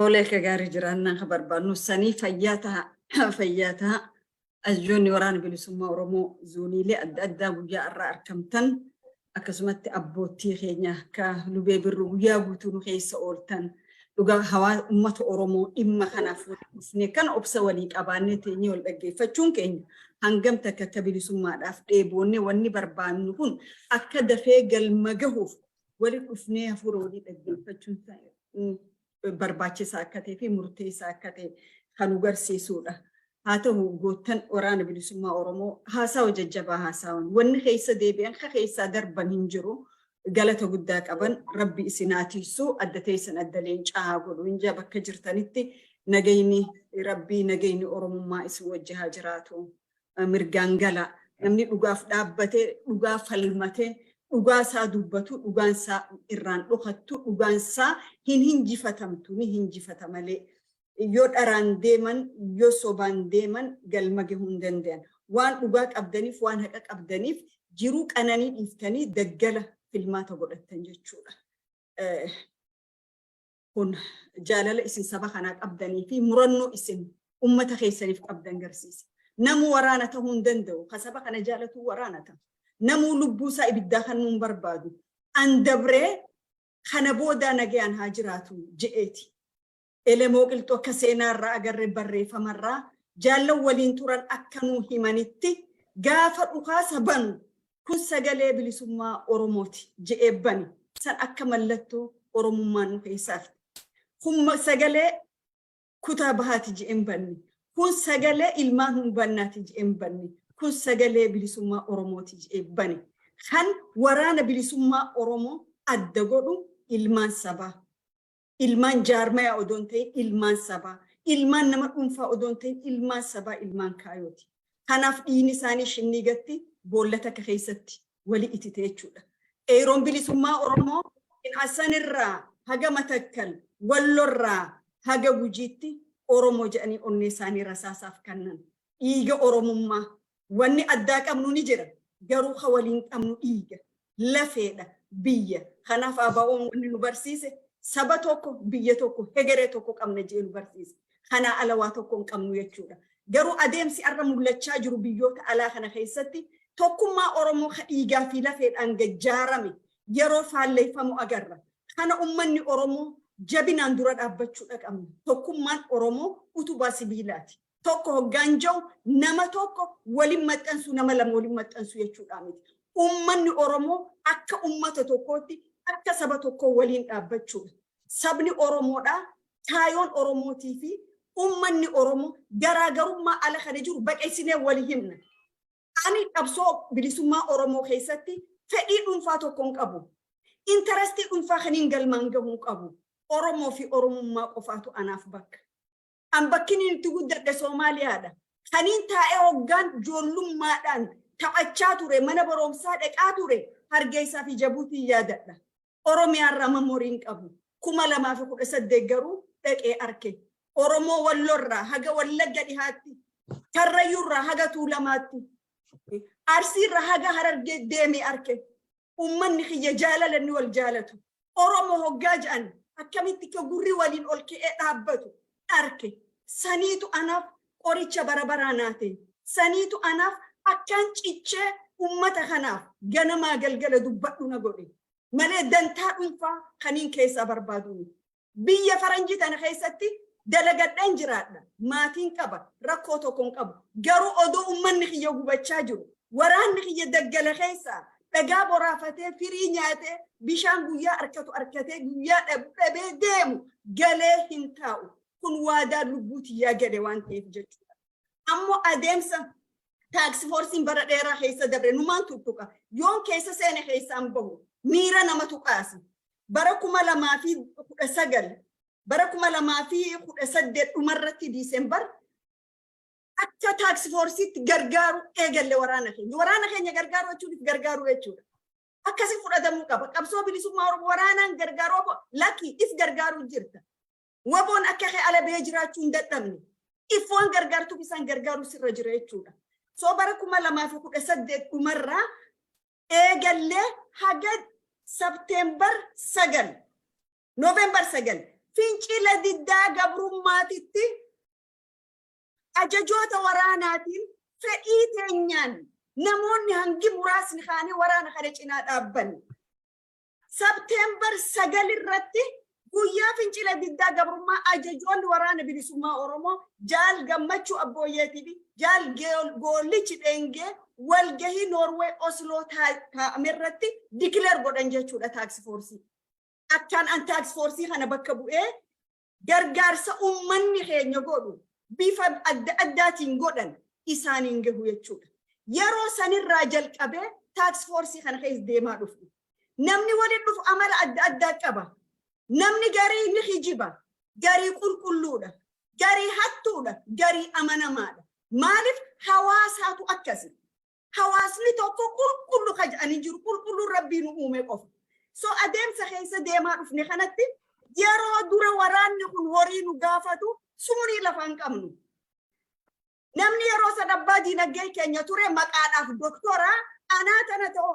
Tolee, akka gaarii jiraannaan kan barbaadnu sanii fayyaa ta'a, fayyaa ta'a. Ajajoonni Waraana Bilisummaa Oromoo zooniilee adda addaa guyyaa irraa argamtan, akkasumatti abboottii keenya akka Lubee Birru guyyaa guutuu nu keessa ooltan, dhugaa hawaa uummata Oromoo dhimma kanaaf waliin kan obsa walii qabaannee teenyee wal dhaggeeffachuun keenya hangam takka akka bilisummaadhaaf dheeboonnee, wanni barbaannu kun akka dafee galma gahuuf wali dhufnee hafuura walii dhaggeeffachuun barbaachisaa akka ta'ee fi murteessaa akka ta'e kan nu garsiisudha. Haa ta'u, goottan Waraana Bilisummaa Oromoo haasawa jajjabaa haasawan, wanni keessa deebi'an ka keessaa darban hin jiru. Galata guddaa qaban. Rabbi isin haa tiisu, adda teessan adda leencaa haa godhu. Injaa bakka jirtanitti nagayni Rabbii, nagayni Oromummaa isin wajji haa jiraatu. Mirgaan gala. Namni dhugaaf dhaabbatee, dhugaa falmatee, dhugaa isaa dubbatu, dhugaan isaa irraan dhokattu, dhugaan isaa hin hinjifatamtu, ni hinjifata malee. Yoo dharaan deeman, yoo sobaan deeman, galma gahuu hin danda'an. Waan dhugaa qabdaniif, waan haqa qabdaniif, jiruu qananii dhiiftanii daggala filmaata godhattan jechuudha. Kun jaalala isin saba kanaa qabdanii fi murannoo isin ummata keessaniif qabdan garsiisa. Namuu waraana ta'uu hin danda'u. Ka saba kana jaalatu waraana ta'a. Namuu lubbuu isaa ibiddaa kan nuun barbaadu. An dabree kana boodaa nagayaan haa jiraatu je'eeti. Elemoo Qilxuu akka seenaarraa agarre, barreeffamarraa jaallan waliin turan akka nuu himanitti, gaafa dhukaasa banu "Kun sagalee bilisummaa Oromooti" je'ee bane. San akka mallattoo Oromummaan nu keessaaf. Kun sagalee kutaa bahaati je'een banne. Kun sagalee ilmaan humbannaati je'een banne. Kun sagalee bilisummaa Oromooti je'ee bane. Kan Waraana Bilisummaa Oromoo adda godhu ilmaan sabaa. Ilmaan jaarmayaa odoo hin ta'in ilmaan sabaa. Ilmaan nama dhuunfaa odoo hin ta'in ilmaan sabaa, ilmaan kaayooti. Kanaaf dhiigni isaanii shinniigatti boolla takka keessatti wali itite jechuudha. Qeeroon bilisummaa Oromoo Hasanirraa haga Matakkal, Wallorraa haga Gujiitti Oromoo jedhanii onnee isaanii rasaasaaf kennan. Dhiiga Oromummaa wanni addaa qabnu ni jira. Garuu ka waliin qabnu dhiiga. Lafeedha, biyya. Kanaaf ABO'n wanni nu barsiise saba tokko, biyya tokko, hegeree tokko qabna jee nu barsiise. Kanaa ala waa tokko hin qabnu jechuudha. Garuu adeemsi arra mul'achaa jiru biyyoota alaa kana keessatti tokkummaa Oromoo ka dhiigaa fi lafeedhaan gajjaarame yeroo faalleeffamu agarra. Kana ummanni Oromoo jabinaan dura dhaabbachuudha qabna. Tokkummaan Oromoo utubaa sibiilaati. Tokko hoggaan jiru nama tokko waliin maxxansuu, nama lama waliin maxxansuu jechuudha miti. Ummanni Oromoo akka ummata tokkootti, akka saba tokkoo waliin dhaabbachuudha. Sabni Oromoodhaa, kaayoon Oromootii fi ummanni Oromoo garaagarummaa ala kana jiru baqeessinee walii himna. Ani qabsoo bilisummaa Oromoo keessatti fedhii dhuunfaa tokko hin qabu. Interestii dhuunfaa kan hin galmaan gahuu hin qabu. Oromoo fi Oromummaa qofaatu anaaf bakka. An bakki inni itti guddadhe Soomaaliyaadha. Kaniin taa'ee hoggaan ijoollummaadhaan taphachaa ture, mana barumsaa dhaqaa ture, Hargeysaa fi Jabuutiin yaadadha. Oromiyaarraa memory hin qabu. 2018 garuu dhaqee arke. Oromoo Wallorraa haga Wallagga dhihaatti, Karrayyuurraa haga Tuulamaatti, Arsiirraa haga Harargee deemee arke. Uummanni kiyya jaalala inni wal jaalatu. Oromoo hoggaa jedhan akkamitti akka gurri waliin ol ka'ee dhaabbatu arke. Saniitu anaaf qoricha bara baraa naa ta'e. Saniitu anaaf akkaan cichee uummata kanaaf ganamaa galgala dubbadhu na godhe. Malee dantaa dhuunfaa kaniin keessaa barbaadu miti. Biyya faranjii tana keessatti dalagadheen jiraadha. Maatiin qaba. Rakkoo tokko hin qabu. Garuu odoo uummanni kiyya gubachaa jiru, waraanni kiyya daggala keessaa dhagaa boraafatee, firii nyaatee, bishaan guyyaa arkatu arkatee, guyyaa dhabee deemu galee hin taa'u. Kun waadaa lubbuu tiyyaa gale waan ta'eef jechuudha. Ammoo adeemsa task forceiin bara dheeraa keessa dabre numaan tuttuqa. Yoon keessa seene keessaan bahu, miira nama tuqaasi. Bara 2019, bara 2018 dhumarratti, December, akka task forceiitti gargaaru eegalle waraana keenya. Waraana keenya gargaaru jechuun if gargaaru jechuudha. Akkasi fudhatamuu qaba. Qabsoo bilisummaa Oromoo waraanaan gargaaruu lakki, if gargaaruu jirta. Waboon akka kee ala bahee jiraachuu hin dadhabne. If waan gargaartuuf isaan gargaaruu sirra jira jechuudha. So bara 2018 dhumarraa eegallee haga September 9, November 9. Fincila diddaa gabrummaatitti ajajoota waraanaatiin fedhii teenyaan namoonni hangi muraasni kaanii waraana kana cinaa dhaabbanne. September 9 irratti guyyaa fincila diddaa gabrummaa ajajoonni Waraana Bilisummaa Oromoo Jaal Gammachuu Abbooyyeetii fi Jaal Goollichi Dheengee walgahii Noorwee Osloo taa'ame irratti declare godhan jechuudha task force. Akkaan an task force kana bakka bu'ee gargaarsa uummanni keenya godhu bifa adda addaatiin godhan isaaniin gahu jechuudha. Yeroo sanirraa jalqabee task force kana keessa deemaa dhufu. Namni waliin dhufu amala adda addaa qaba. Namni garii ni hijiba, garii qulqulluudha, garii hattuudha, garii amanamaadha. Maaliif? Hawaasaatu akkasi. Hawaasni tokko qulqullu ka jedhanii jiru, qulqulluun Rabbii nu uume qofa. So adeemsa keessa deemaa dhufne kanatti yeroo dura waraanni kun horii nu gaafatu sumurii lafa hin qabnu. Namni yeroo san abbaa diinagdee keenya ture maqaadhaaf doktoraa anaa tana ta'u,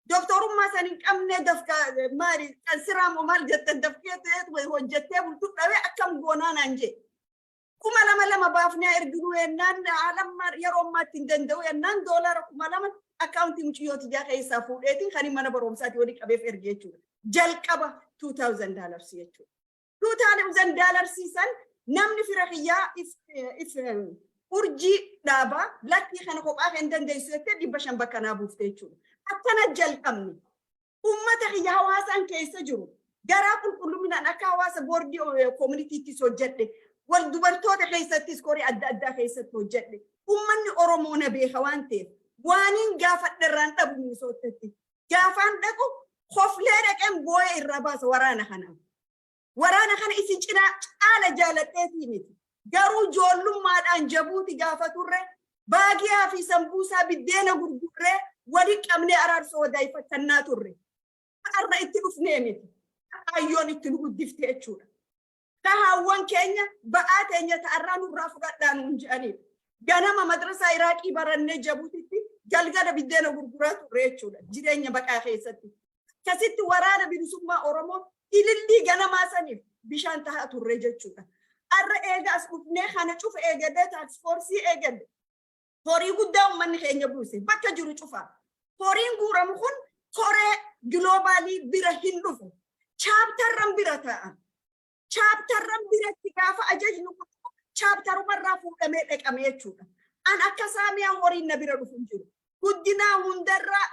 doktorummaa san hin qabne, dafka maali, qansiraa moo maal jettan, dafkee hojjettee bultuu dhabee akkam goonaa naan jee. 2000 baafnee erginuu yennaan haala yeroo ammaatti hin danda'u yennaan $2,000 akkaawuntii mucayyoo tiyyaa keessaa fuudheetiin kan mana barumsaatti walii qabeef erge jechuudha. Jalqaba $2000 jechuudha. $2000 san namni fira kiyyaa if urjii dhaabaa lakkii kana kophaa kan dandeessu jettee 500 bakka naa buufte jechuudha. Akkana jalqabne. Uummata kiyya hawaasaan keessa jiru garaa qulqullumminaan akka hawaasa boordii communityttis hojjedhe. Wal dubartoota keessattis korii adda addaa keessatti hojjedhe. Uummanni Oromoo na beeka waan ta'eef waaniin gaafadhe irraan dhabu Minisoottatti. Gaafaan dhaqu koflee dhaqeen boo'ee irraa baasa waraana kana. Waraana kana isin cinaa caala jaaladheetii miti. Garuu ijoollummaadhaan Jabuuti gaafa turre baagiyaa fi sambuusaa biddeena gurgurree wali qabnee araarsoo wadaayeffannaa turre. Har'a itti dhufnee miti. Ayyoon itti nu guddifte jechuudha. Kahaawwan keenya ba'aa teenya ta'arraa nurraa fudhadhaa nuun jedhanidha. Ganama madrasaa Iraaqii barannee Jabuutitti galgala biddeena gurguraa turre jechuudha jireenya baqaa keessatti. Akkasitti Waraana Bilisummaa Oromoo ilillii ganamaa saniif bishaan tahaa turre jechuudha. Har'a eega as dhufnee kana cufa eegallee, task force eegalle. Horii guddaa uummanni keenya buuse bakka jiru cufa. Horiin guuramu kun koree global bira hin dhufu. Chapterran bira ta'a. Chapterran biratti gaafa ajajni kun chapterumarraa fuudhamee dhaqame jechuudha. An akka saamiyaa horiin na bira dhufu hin jiru. Guddinaa hundarraa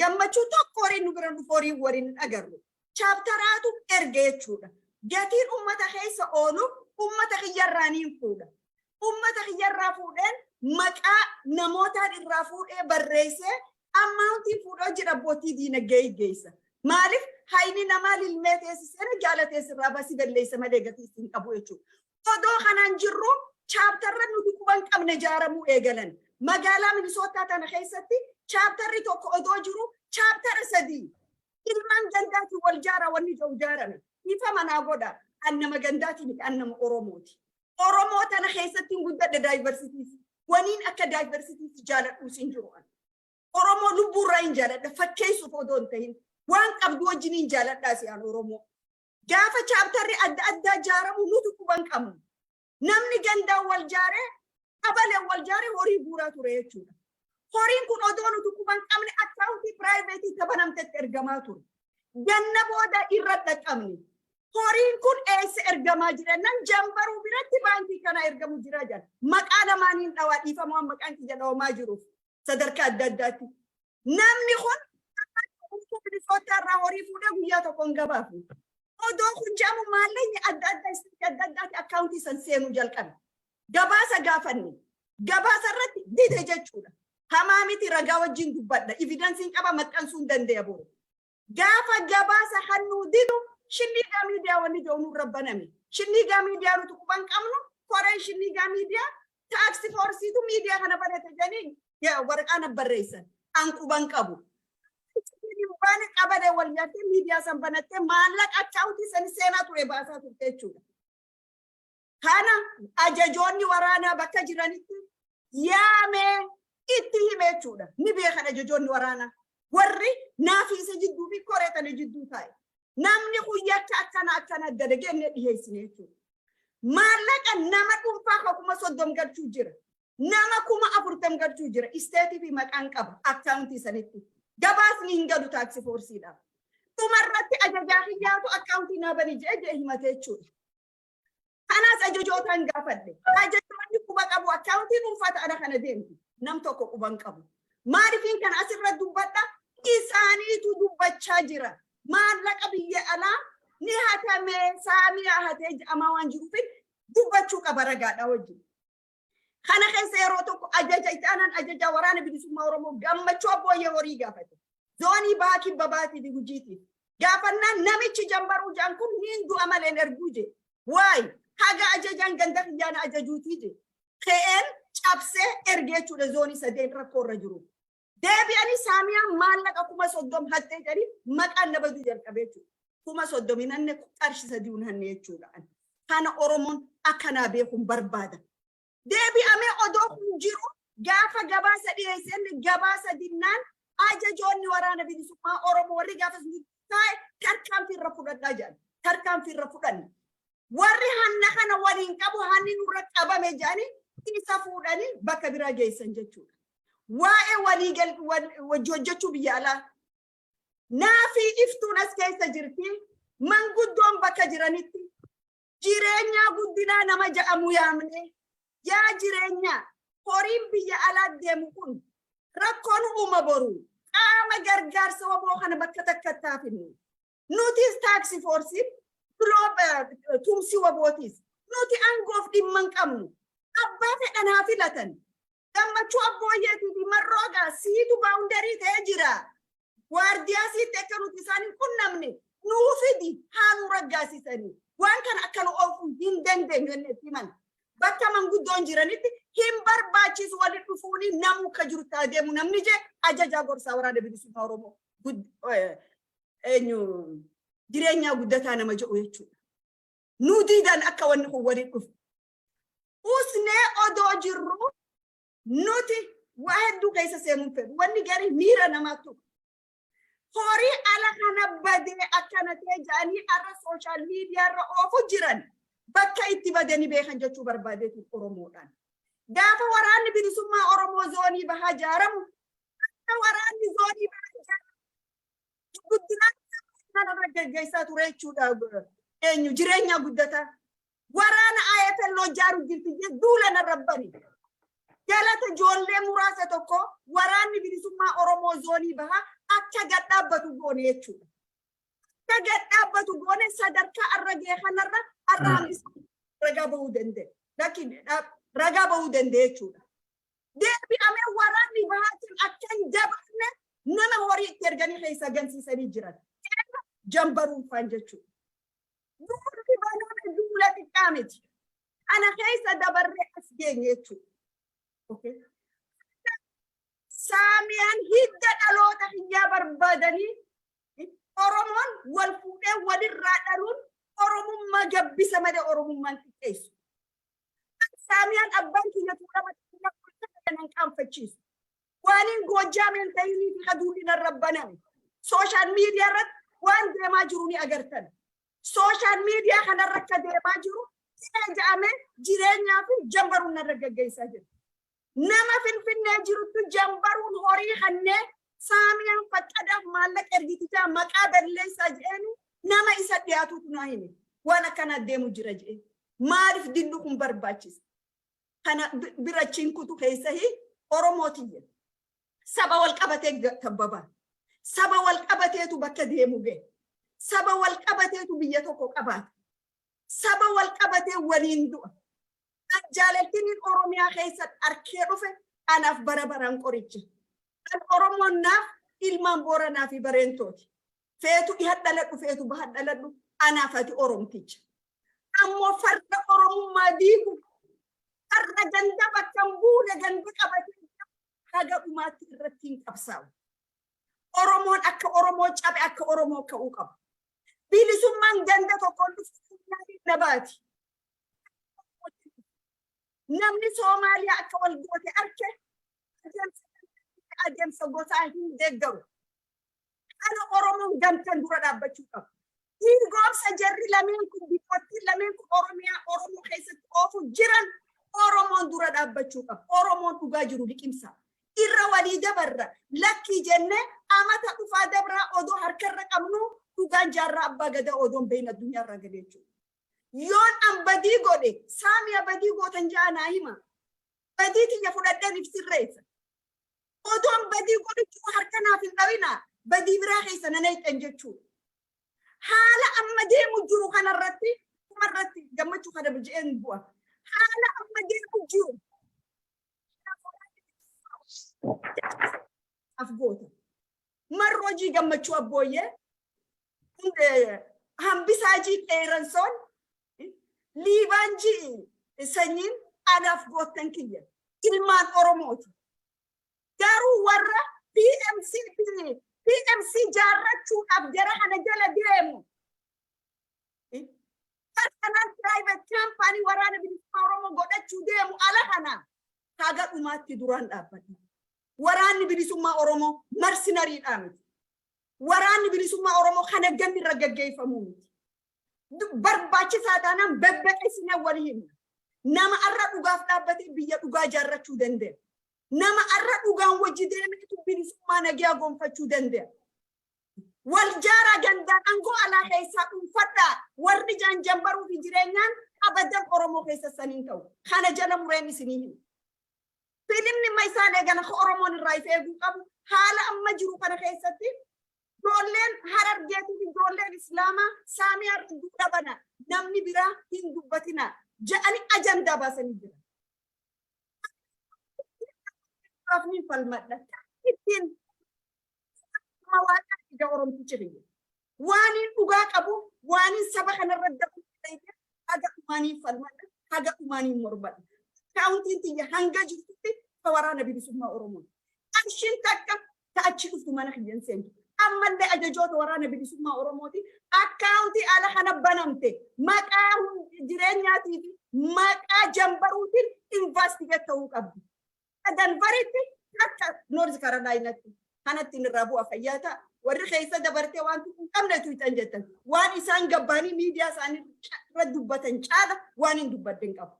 Gammachuu tokko horiin nu bira dhufu horiin waliin hin agarru. Chapteraatu erge jechuudha. Gatiin uummata keessa oolu uummata kiyyarraa niin fuudha. Uummata kiyyarraa fuudheen maqaa namootaan irraa fuudhee barreessee amountiin fuudhee jira abbootii diinagdee geessa. Maaliif? Hayni namaa lilmee teessisee jaalatees irraa basii balleessa malee gatii hin qabu jechuudha. Odoo kanaan jirru chapterra nuti quban qabne ijaaramuu eegalan. Magaalaa Minisootaa tana keessatti chapterri tokko odoo jiru chaptera sadii ilmaan gandaatiin wal jaaraa wanni ija'u ijaarame. Ifa manaa godha. An nama gandaatii miti, an nama Oromooti. Oromoo tana keessatti hin guddadhe diversity. Waniin akka diversity jaaladhuus hin jiru. Oromoo lubbuurraa hin jaaladha, fakkeessuuf odoo hin ta'in waan qabdu wajjin hin jaaladhaa si'aan Oromoo. Gaafa chapterri adda addaa ijaaramu nuti quban qabnu. Namni gandaan wal jaaree, qabaleen wal jaaree horii guuraa ture jechuudha. Horiin kun odoo nuti quban qabne akkaawuntii private tabanamtetti ergamaa ture. Ganna booda irra dhaqqabne. Horiin kun eessa ergamaa jira? Nan jambaruu biratti baankii kana ergamu jira jedha. Maqaa lamaaniin dhawaa, dhiifama, waan maqaan kiyya dhawamaa jiruuf sadarkaa adda addaatti. Namni kun Minisootaa irraa horii fuudhee guyyaa tokko hin gabaafne. Odoo kun jedhamu maallaqni adda addaa istiitii adda addaatti akkaawuntii san seenuu jalqabe. Gabaasa gaafanne. Gabaasa irratti dide jechuudha. Hamaa miti, ragaa wajjin dubbadha. Evidenceiin qaba, maxxansuu hin dandeenya boru. Gaafa gabaasa hannuu didu Shinniigaa Miidiyaa wanni jedhu nurra baname. Shinniigaa Miidiyaa nuti quban qabnu, koreen Shinniigaa Miidiyaa task forceitu miidiyaa kana banate jedhanii waraqaa barreessan. An quban qabu. Baane qabalee wal nyaattee miidiyaa san banattee maallaqa akkaawuntii san seenaa ture baasaa turte jechuudha. Kana ajajoonni waraanaa bakka jiranitti yaamee itti hime jechuudha. Ni beekan ajajoonni waraanaa. Warri naafi isa jidduu fi koree tana jidduu taa'e. Namni kun yakka akkana akkana dalagee dhiyeessine jechuudha. Maallaqa nama dhuunfaa 30,000 galchuu jira. Nama 40,000 galchuu jira. Isteetii fi maqaan qaba akkaawuntii sanitti. Gabaasni hin galu task forceiidhaaf. Dhumarratti ajajaa kiyyaatu akkaawuntii naa bani jedhee jedhee himate jechuudha. Kanaas ajajootaan gaafadhe. Ajajoonni quba qabu, akkaawuntii dhuunfaa ta'ana kana deemti. Nam tokko quba hin qabu. Maaliifin kana asirra dubbadha? Isaaniitu dubbachaa jira. Maallaqa biyya alaa ni hatame, saamiyaa hatee jedhamaa waan jiruuf dubbachuu qaba ragaadha wajjin. Kana keessa yeroo tokko ajaja itti aanaan ajajaa Waraana Bilisummaa Oromoo Gammachuu Abbooyyee horii gaafate. Zoonii bahaa, kibba baatii fi Gujiitiif. Gaafannaan namichi Jambaruu jaan kun niin du'a malee hin erguu je. Waay, haga ajajaan ganda kiyyaana ajajuutii je. Ka'een cabsee ergee jechuudha zoonii sadeen rakkoo irra jiru. Deebi'anii saamiyaan maallaqa 30,000 hattee jedhanii maqaan na baduu jalqabee jechuudha. 30,000 hin hanne, qarshii 3 hin hanne jechuudha. Kana Oromoon akkanaa beekuun barbaada. Deebi'amee odoo kun jiru gaafa gabaasa dhiyeessan, gabaasa dinnaan ajajoonni Waraana Bilisummaa Oromoo warri gaafa taa'e tarkaanfii irra fudhadhaa jedhan. Tarkaanfii irra fudhanne. Warri hanna kana waliin qabu hanni nurra qabame jedhanii isa fuudhanii bakka biraa geessan jechuudha. Waa'ee walii wajji hojjechuu biyya alaa. Naafii iftuun as keessa jirti. Manguddoon bakka jiranitti Jireenyaa Guddinaa nama jedhamu yaamne, yaa Jireenyaa, horiin biyya alaa deemu kun rakkoon uuma, boru qaama gargaarsa WBO kana bakka takka taafinnu. Nutis task forceiin tumsi WBOtis nuti aangoof dhimma hin qabnu. Abbaa fedhan haa filatan. Gammachuu Abbooyyeetii fi Marroogaa siitu boundary ta'ee jira. Waardiyaa siitti akka nuti isaan hin qunnamne nuu fidi, haa nu raggaasisanii. Waan kana akka nu oofuu hin dandeenyu jennee itti himan. Bakka manguddoon jiranitti hin barbaachisu walitti dhufuuni, namuu akka jiru adeemu namni jee ajajaa gorsaa Waraana Bilisummaa Oromoo eenyu Jireenyaa Guddataa nama jedhu jechuudha. Nu diidan akka wanni kun walitti dhufu. Usnee odoo jirru nuti waa hedduu keessa seenuun fedhu. Wanni gari miira namaatu. Horii ala kana badee akkana ta'e jedhanii har'a social media irra oofu jiran bakka itti badanii beekan jechuu barbaadeetu Oromoodhaan. Gaafa Waraanni Bilisummaa Oromoo zoonii bahaa ijaaramu, akka waraanni zoonii bahaa ijaaramu guddinaan irra geggeessaa ture jechuudha. Eenyu? Jireenya Guddataa. Waraana IFLO ijaaru jirti jee duula narra bani. Galata ijoollee muraasa tokko Waraanni Bilisummaa Oromoo zoonii bahaa akka gad dhaabbatu goone jechuudha. Akka gad dhaabbatu goone, sadarkaa arra ga'e kanarra arra hambisa ragaa bahuu danda'e. Lakki, ragaa bahuu danda'e jechuudha. Deebi'amee waraanni bahaatiin akka hin jabaanne nama horii itti erganii keessaa gansiisanii jiran. Jambaruun faan jechuudha. Duulli baname duula xiqqaa miti. Kana keessa dabarree as geenye jechuudha. Saamiyaan hidda dhaloota kiyyaa barbaadanii, Oromoon wal fuudhee walirraa dhaluun Oromummaa gabbisa malee Oromummaan xiqqeessu. Saamiyaan abbaan kiyya Tuulama nan qaanfachiisu. Waan hin Goojjaameen ta'inii fi kaduulli narra baname. Social media irratti waan deemaa jiru ni agartan. Social media kanarra akka deemaa jiru jedhamee jireenyaa fi Jambaruun narra gaggeessaa jira. Nama Finfinnee jirutti Jambaruun horii kannee Saamiyaan Faqqadaaf maallaqa ergitichaa maqaa balleessaa jedheeni nama isa dhiyaatutu naa hime. Waan akkanaa deemu jira jedhee. Maaliif dillu kun barbaachisa? Kana birachiin kutu keessahi Oromootiyya. Saba wal qabatee tabbabaa. Saba wal qabateetu bakka deemu gahe. Saba wal qabateetu biyya tokko qabaata. Saba wal qabatee waliin du'a. An jaalaltiniin Oromiyaa keessa arkee dhufe anaaf bara baraan qoricha. An Oromoon naaf ilmaan Booranaa fi Bareentooti. Feetu dhiha dhaladhu, feetu baha dhaladhu, anaaf ati Oromticha. Ammoo farda Oromummaa diigu, farda ganda bakka hin buune ganda qabatee haga dhumaatti irratti hin qabsaa'u. Oromoon akka Oromoo cabe akka Oromoo ka'uu qaba. Bilisummaan ganda tokkoon dhuftu na baati. Namni Soomaaliyaa akka wal goote arke adeemsa gosaa hin deeggaru. Kana Oromoon gamtaan dura dhaabbachuu qaba. Dhiigoomsa jarri lameen kun, biyyoottiin lameen kun Oromiyaa Oromoo keessatti oofu jiran Oromoon dura dhaabbachuu qaba. Oromoon dhugaa jiru liqimsa. Irra walii dabarra lakkii jennee amata dhufaa dabraa odoo harkarra qabnu dhugaan Jaarraa Abbaa Gadaa odoon beeyna addunyaarraa galee jechuudha. Yoon an badii godhe, saamiya badii gootan ja'a naa hima. Badii tiyya fudhadheen if sirreessa. Odoon badii godhu harka naaf hin dhawina, badii biraa keessa nan eeyxan jechuudha. Haala amma deemu jiru kanarratti, dhumarratti Gammachuu kana je'een bu'a. Haala amma deemu jiru af goota. Marroo jii Gammachuu Abbooyyee, Hambisaa jii Qeeransoon, Liibaan jii Sanyiin anaaf goottan kiyya. Ilmaan Oromooti. Garuu warra PMC PMC jaarrachuudhaaf jara kana jala deemu, personal private company Waraana Bilisummaa Oromoo godhachuu deemu, ala kana haga dhumaatti duraan dhaabbata. Waraanni Bilisummaa Oromoo mercenarydhaa miti. Waraanni Bilisummaa Oromoo kana ganni irra gaggeeffamuu miti. Barbaachisaa taanaan bebbaqeessinee walii himna. Nama arra dhugaaf dhaabbatee biyya dhugaa jaarrachuu danda'a. Nama arra dhugaan wajji deemeetu bilisummaa nagiyaa gonfachuu danda'a. Wal jaaraa, gandaan aangoo alaa keessaa dhuunfadhaa warri jaanjambaruu fi jireenyaan abadan Oromoo keessa saniin ta'u. Kana jala mureen isinii hima. Filimni amma isaan eegan akka Oromoon irraa if eeguu qabu, haala amma jiru kana keessatti ijoolleen Harargeetii fi ijoolleen Islaamaa saamii har'a duudha bana, namni biraa hin dubbatina jedhanii ajandaa baasanii jiran. Afni falmadha. Ittiin waaqa ija Oromtichi kiyya. Waaniin dhugaa qabu, waaniin saba kanarra dabu haga dhumaaniin falmadha, haga dhumaaniin mormadha. Akkaawuntiin tiyya hanga jirtutti Waraana Bilisummaa Oromoo. Qarshiin takka ta achi dhuftu mana kiyyan seentu. Ammallee ajajoota Waraana Bilisummaa Oromooti. Akkaawuntii ala kana banamte maqaa jireenyaatii fi maqaa jambaruutiin investigate ta'uu qabdi. Denveritti akka North Carolinatti kanatti irraa bu'a, fayyaa ta'a. Warri keessa dabartee waan hin qabne tuuxan jettan. Waan isaan gabbaanii miidiyaa isaanii irra dubbatan caala waan hin dubbadde hin qabu.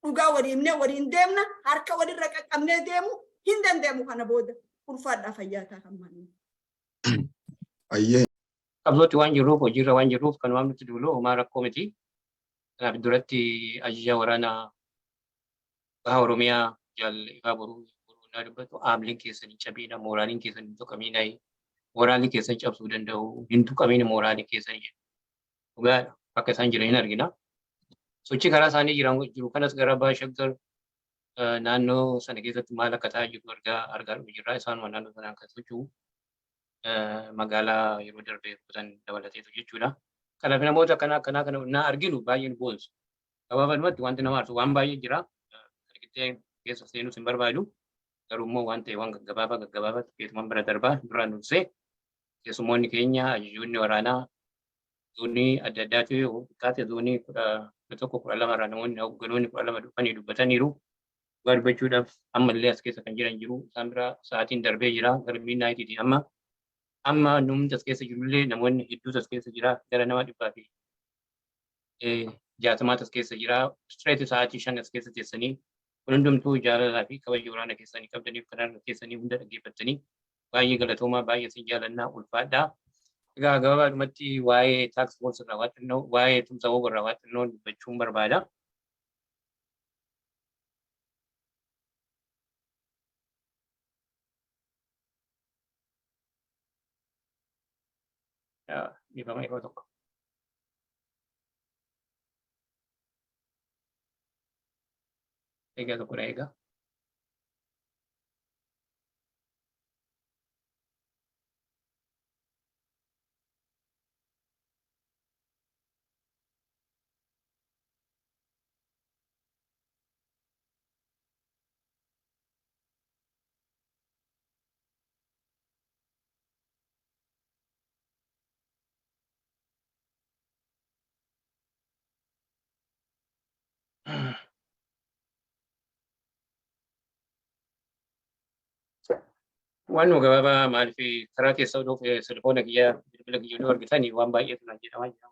Dhugaa waliin himnee waliin deemna, harka walirra qaqqabnee deemu hin danda'amu kana booda. Ulfaadhaa, fayyaa ta'a kan maanii. Ayyee. Qabsootti waan jirruuf, hojiirra waan jirruuf, kanumaaf nutti duulu homaa rakkoo miti. Kanaaf duratti ajaja waraanaa baha Oromiyaa Jaal Ifaa Boruu Boruunaa dubbatu, aamliin keessan hin cabiina, mooraaliin keessan hin tuqamiina, mooraalii keessan cabsuu danda'u, hin tuqamiina mooraalii keessan jedhu. Dhugaadha, bakka isaan jiran hin argina. Sochii karaa isaanii jiran jiru kanas gara Baha Shaggar naannoo sana keessatti maal akka ta'aa jiru argaa jirra. Isaanuma naannoo sanaan kan socho'u magaalaa yeroo darbee rukutan dabalateetu jechuudha. Kanaaf namoota akkanaa akkanaa kana naa arginu baay'ee nu boonsu. Gabaabadhumatti wanti nama aarsu waan baay'ee jira. Argitee keessa seenuus hin barbaadu. Garuu immoo waan ta'e waan gaggabaabaa gaggabaabaatti keessumaan bira darbaa. Duraan dursee keessummoonni keenya, ajajoonni waraanaa zoonii adda addaati, xiqqaate zoonii 11, 12 irraa namoonni hoogganoonni 12 dhufanii dubbataniiru. Dhugaa dubbachuudhaaf ammallee as keessa kan jiran jiru. Isaan bira sa'aatiin darbee jira gara midnightiiti amma. Amma numti as keessa jirullee namoonni hedduutu as keessa jira, gara nama 160tu as keessa jira. Straight sa'aatii 5 as keessa teessanii, kun hundumtuu jaalalaa fi kabaja waraana keessanii qabdaniif kanarra keessanii hunda dhaggeeffattanii baay'ee galatoomaa, baay'ee isin jaalannaa, ulfaadhaa. Egaa gabaabadhumatti waa'ee task force irraa waa xinnoo, waa'ee tumsa WBO irraa waa xinnoo dubbachuun barbaada. Dhiifama, yeroo tokko. Egaa tokkodha egaa. Waan nu gabaabaa, maaliif karaa keessa oduu telefoona kiyyaa, bilbila kiyya oduu argitanii waan baay'eetu naan jedhamaa jira.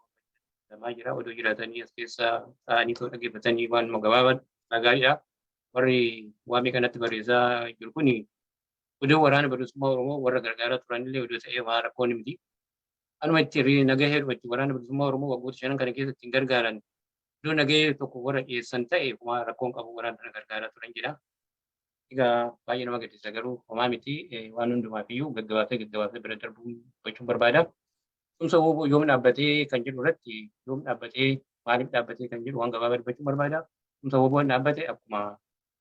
Jedhamaa jira. Oduu jiraatanii as keessa taa'anii too dhaggeeffatanii waan nu gabaabaa gaariidha. Warri waamii kanatti barreessaa jiru kuni oduu Waraana Bilisummaa Oromoo warra gargaaraa turanillee oduu ta'ee waan rakkoon miti. Anuma itti nagahee itti Waraana Bilisummaa Oromoo waggoota 5 kana keessatti ittiin gargaaran iddoo nagahee tokko warra dhiyeessan ta'e homaa rakkoon qabu, waraana kana gargaaraa turan jedha. Egaa baay'ee nama gaddisiisa, garuu homaa miti, waan hundumaaf iyyuu gaggabaabsee gaggabaabsee bira darbuun gochuun barbaada. Tumsa WBO yoom dhaabbatee kan jedhu irratti, yoom dhaabbatee, maaliif dhaabbatee kan jedhu waan gabaabaa dubbachuun barbaada. Tumsa WBO'n dhaabbate akkuma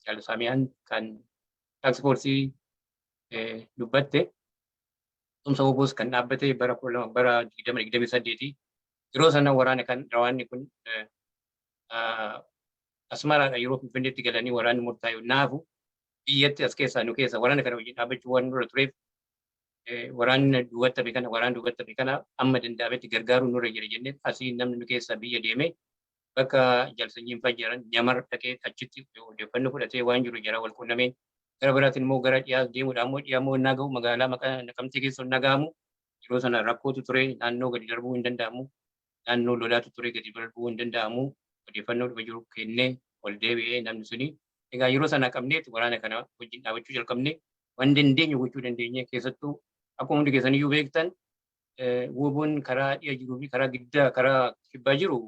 Jaallasamiyaan kan task force dubbatte, tumsa WBOs kan dhaabbate bara 2000, bara 2028. Yeroo sana waraana kan waraanni kun Asmaraadha yeroo Finfinneetti galanii waraanni murtaa'e naafu biyyatti as keessaa nu keessa waraana kana wajjin dhaabbachuu waan nurra tureef, waraanni duubatti hafe kana, waraana duubatti hafe kana amma danda'ametti gargaaruu nurra jira jennee asii namni nu keessa biyya deeme bakka jalsanyiin fa'aa jiran nyamar dhaqee achitti odeeffannoo fudhatee waan jiru jara wal qunnamee, gara biraatiin immoo gara dhiyaas deemuudhaan immoo dhiyaa immoo innaa gahu magaalaa maqaa Naqamtee keessa innaa gahamu yeroo sana rakkootu ture. Naannoo gadi darbuu hin danda'amu, naannoo lolaatu ture, gadi darbuu hin danda'amu. Odeeffannoo dhufa jiru kennee ol deebi'ee namni suni. Egaa yeroo sana qabneet waraana kana wajjin dhaabachuu jalqabne, waan dandeenyu gochuu dandeenye. Keessattuu akkuma hundi keessaniyyuu beektan, WBOn karaa dhiya jiruu fi karaa giddaa, karaa kibbaa jiru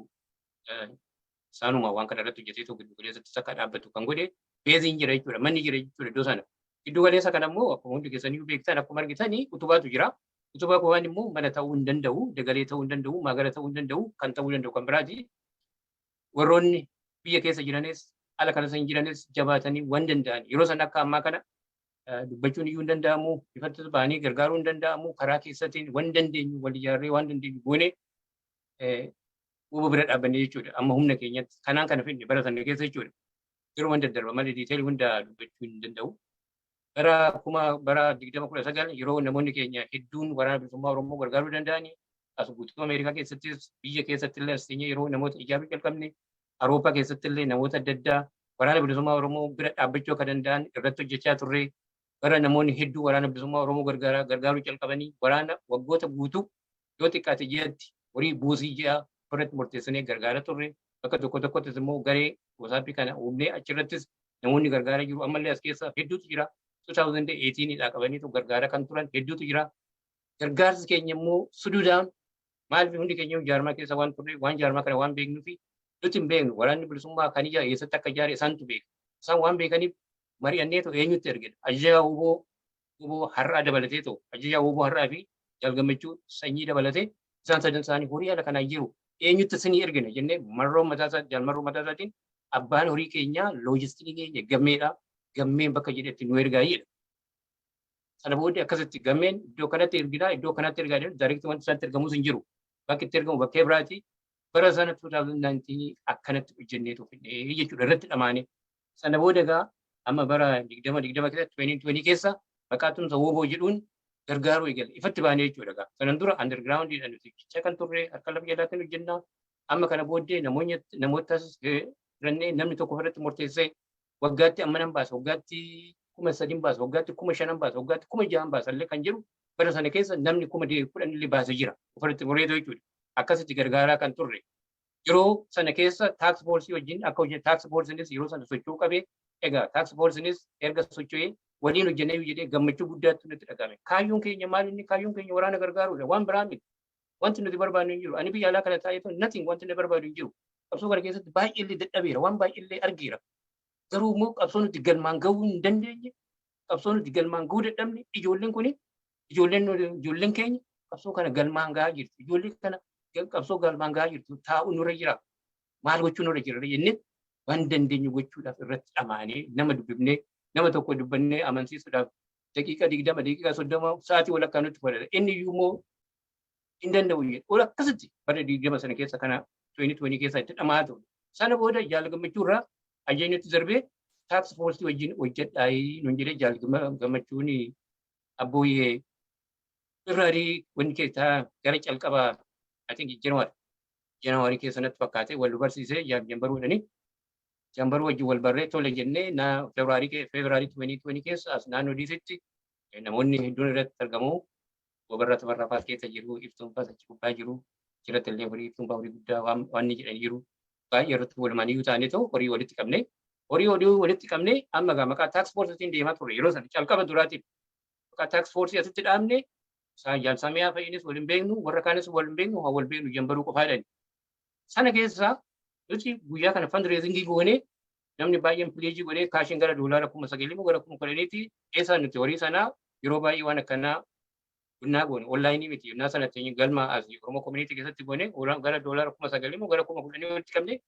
isaanuma waan kana irratti hojjetee tokko giddu galeessatti akka dhaabbatu kan godhe baseiin jira jechuudha. Manni jira jechuudha iddoo sana. Giddu galeessa kana immoo akkuma hundi keessaniyyuu beektan, akkuma argitanii utubaatu jira. Utubaa qofaan immoo mana ta'uu hin danda'u, dagalee ta'uu hin danda'u, maagara ta'uu hin danda'u, kan ta'uu danda'u kan biraati. Warroonni biyya keessa jiranis ala kana san jiranis jabaatanii waan danda'an, yeroo sana akka ammaa kana dubbachuun iyyuu hin danda'amu, ifatti ba'anii gargaaruu hin danda'amu, karaa keessattiin waan dandeenyu wal ijaarree waan dandeenyu goone WBO bira dhaabbannee jechuudha. Amma humna keenyatti kanaan kana fidne bara sana keessa jechuudha. Yeroo waan daddarba malee detail hunda dubbachuu hin danda'u. Bara kuma bara 2019 yeroo namoonni keenya hedduun Waraana Bilisummaa Oromoo gargaaruu danda'anii as guutuu Ameerikaa keessattis biyya keessatti illee as teenyee yeroo namoota ijaaruu jalqabne, Awurooppaa keessatti illee namoota adda addaa Waraana Bilisummaa Oromoo bira dhaabbachuu akka danda'an irratti hojjechaa turre. Bara namoonni hedduu Waraana Bilisummaa Oromoo gargaaruu jalqabanii, waraana waggoota guutuu yoo xiqqaate ji'atti horii buusii ji'a ofirratti murteessanii gargaaraa turre. Bakka tokko tokkottis immoo garee WhatsApp kana uumnee achirrattis namoonni gargaaraa jiru. Ammallee as keessa hedduutu jira. 2018 dhaa qabaniitu gargaaraa kan turan hedduutu jira. Gargaarsi keenya immoo suduudhaan, maaliif hundi keenya jaarmaa keessa waan turre, waan jaarmaa kana waan beeknuu fi nuti hin beeknu, waraanni bilisummaa kan ijaare eessatti akka ijaare isaantu beeka. Isaan waan beekaniif mari'anneetu eenyutti ergina. Ajajaa WBO har'aa dabalateetu, ajajaa WBO har'aa fi Jaal Gammachuu Sanyii dabalatee isaan sadan isaanii horii haala kanaan jiru eenyutti isinii ergina jennee, Marroo mataa isaa, Jaal Marroo mataa isaatiin, abbaan horii keenyaa, logistic keenya Gammeedha. Gammeen bakka jedhetti nu ergaa jedha. Sana booddee akkasitti Gammeen iddoo kanatti erginaa, iddoo kanatti ergaa jedhu, direct wanti isaatti ergamus hin jiru. Bakki itti ergamu bakkee biraati. Bara sana 2019 akkanatti hojjenneetu fidhee jechuudha irratti dhamaane. Sana booda egaa amma bara 2020 keessa, 2020 keessa maqaa tumsa WBO jedhuun gargaaruu eegale. Ifatti baanee jechuudha egaa. Sanan dura undergroundiidhaan nuti hojjechaa kan turre, harka lafa jalaatiin hojjennaa. Amma kana booddee namoota filannee, namni tokko ofirratti murteessee waggaatti amma nan baasa, waggaatti 3000 baasa, waggaatti 5000 baasa, waggaatti 6000 baasa illee kan jiru, bara sana keessa namni 10,000 illee baasee jira. Ofirratti mureetu jechuudha. Akkasitti gargaaraa kan turre. Yeroo sana keessa task force wajjin akka hojii task forceinis yeroo sana socho'uu qabee, egaa task forceinis erga socho'ee waliin hojjennee jedhee gammachuu guddaatti nutti dhagahame. Kaayyoon keenya maal inni? Kaayyoon keenya waraana gargaaruudha. Waan biraa miti. Wanti nuti barbaadnu hin jiru. Ani biyya alaa kana taa'ee nothing, wanti nuti barbaadu hin jiru. Qabsoo kana keessatti baay'ee illee dadhabeera. Waan baay'ee illee argeera. Garuu immoo qabsoo nuti galmaan gahuu hin dandeenye, qabsoo nuti galmaan gahuu dadhabne, ijoolleen kuni, ijoolleen keenya qabsoo kana galmaan gahaa jirtu. Ijoollee kana qabsoo galmaan gahaa jirtu taa'u nurra jira. Maal gochuu nurra jira jennee waan dandeenyu gochuudhaaf irratti dhamaanee nama dubbifnee, nama tokko dubbannee amansiisuudhaaf daqiiqa 20, daqiiqa 30, sa'aatii walakkaa nutti fudhata. Inni iyyuu immoo hin danda'u jedhe. Ol akkasitti bara 20 sana keessa kana 2020 keessa itti dhamaa ture. Sana booda Jaal Gammachuu irraa ajajnitti darbee task force wajjin hojjedhaa nuun jedhee. Jaal Gammachuun abbooyyee February wanni keessaa gara calqaba, I think January. January keessa natti fakkaate wal barsiisee Jaal Jambaruudhani. Jambaruu wajjin wal barree tole jennee na February 2020 keessa as naannoo DCtti Namoonni hedduun irratti argamu. Gobarra tafarraa faas keessa jiru, Iftuun faas achi gubbaa jiru, achirratti illee horii Iftuun faa horii guddaa waan inni jedhan jiru. Baay'ee irratti walumaan iyyuu ta'anii ta'u horii walitti qabne. Horii walitti qabne amma gaa maqaa task forceitiin deemaa turre yeroo sana calqaba duraatiif. Maqaa task forceii asitti dhaabne. Jaalsamiyaa fa'iinis wal hin beeknu, warra kaanis wal hin beeknu, haa wal beeknu Jambaruu qofaadhaan. Sana keessaa nuti guyyaa kana fundraisingii goonee, namni baay'een pledgeii godhee, cashiin gara $9,000 gara 10,000ti. Eessaa nuti horii sanaa? Yeroo baay'ee waan akkanaa gunnaa goone onlineii miti. Yennaa sanatti galma asii Oromoo community keessatti goone gara $9,000 gara 10,000 walitti qabne.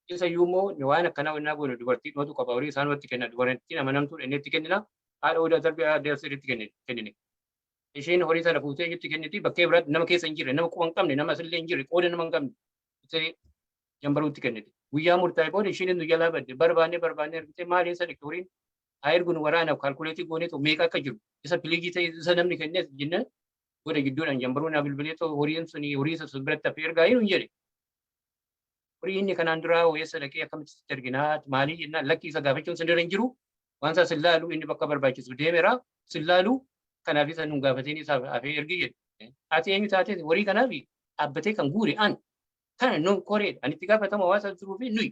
Isa iyyuu immoo waan akkanaa wannaa goone dubartii dhootu qaba, horii isaan walitti kenna, dubartiin amanamtuu inni itti kennina, haadha odaa darbii adda asirratti kennine. Isheen horii sana fuutee itti kenniti, bakkee biraatti nama keessa hin jirre, nama quba hin qabne, nama asillee hin jirre, qooda nama hin qabne isee Jambaruutti kennite. Guyyaa murtaa'e booda isheen nu jalaa badde. Barbaanne barbaanne argite, maal, eessa dhaqxe horiin? Haa erginu waraanaaf, calculateii gooneetu meeqa akka jiru isa pledgeii ta'e isa namni kennes jenne. Booda gidduudhaan Jambaruu naa bilbilee ta'u, horiin suni horii isa sun biratti hafee ergaa hin jedhe. Horii inni kanaan duraa eessa dhaqee, akkamitti sitti erginaa, maalii jennaan, lakki, isa gaafachuun sin irra hin jiru, waan isaa sin laalu, inni bakka barbaachisu deemeera, sin laalu, kanaaf isa nun gaafatiin, isaaf hafee ergi jedhe. Ati eenyu taatee? Horii kanaaf dhaabbatee kan guure an kana nun koreedha, ani itti gaafatama hawaasa jiruu fi nuyi,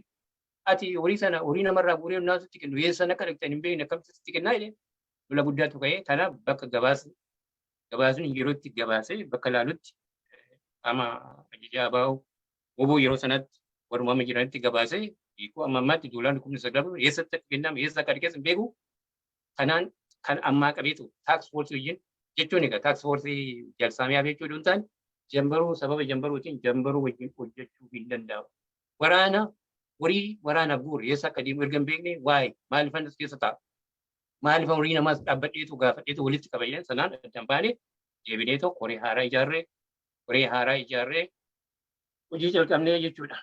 ati horii sana horii namarraa guuree naasutti kennu, eessan akka dhaqxan hin beekne, akkamitti sitti kennaa jedhe. Lola guddaatu ka'ee. Kanaaf bakka gabaasni yerootti gabaasee bakka laalutti qaama ajajaa baa'u woboo yeroo sanatti waruma jiranitti gabaasee hiikuu amma ammaatti $9,000 eessatti akka kenname, eessa akka dhaqees hin beeku. Kanaan kan ammaa qabeetu task forceii wajjin jechuun egaa task forceii jalsaamiyaa jechuu hin taane, Jambaruu sababa Jambaruutiin Jambaruu wajjin hojjechuu hin danda'amu. Waraana horii waraanaaf guure eessa akka deemu erga hin beekne, waa'ee maaliifan as keessa ta'a? Maaliif horii namaas dhaabbadheetu gaafadheetu walitti qaba jedhan? Sanaan addaan baanee deebineetoo koree haaraa ijaarree hojii jalqabnee jechuudha.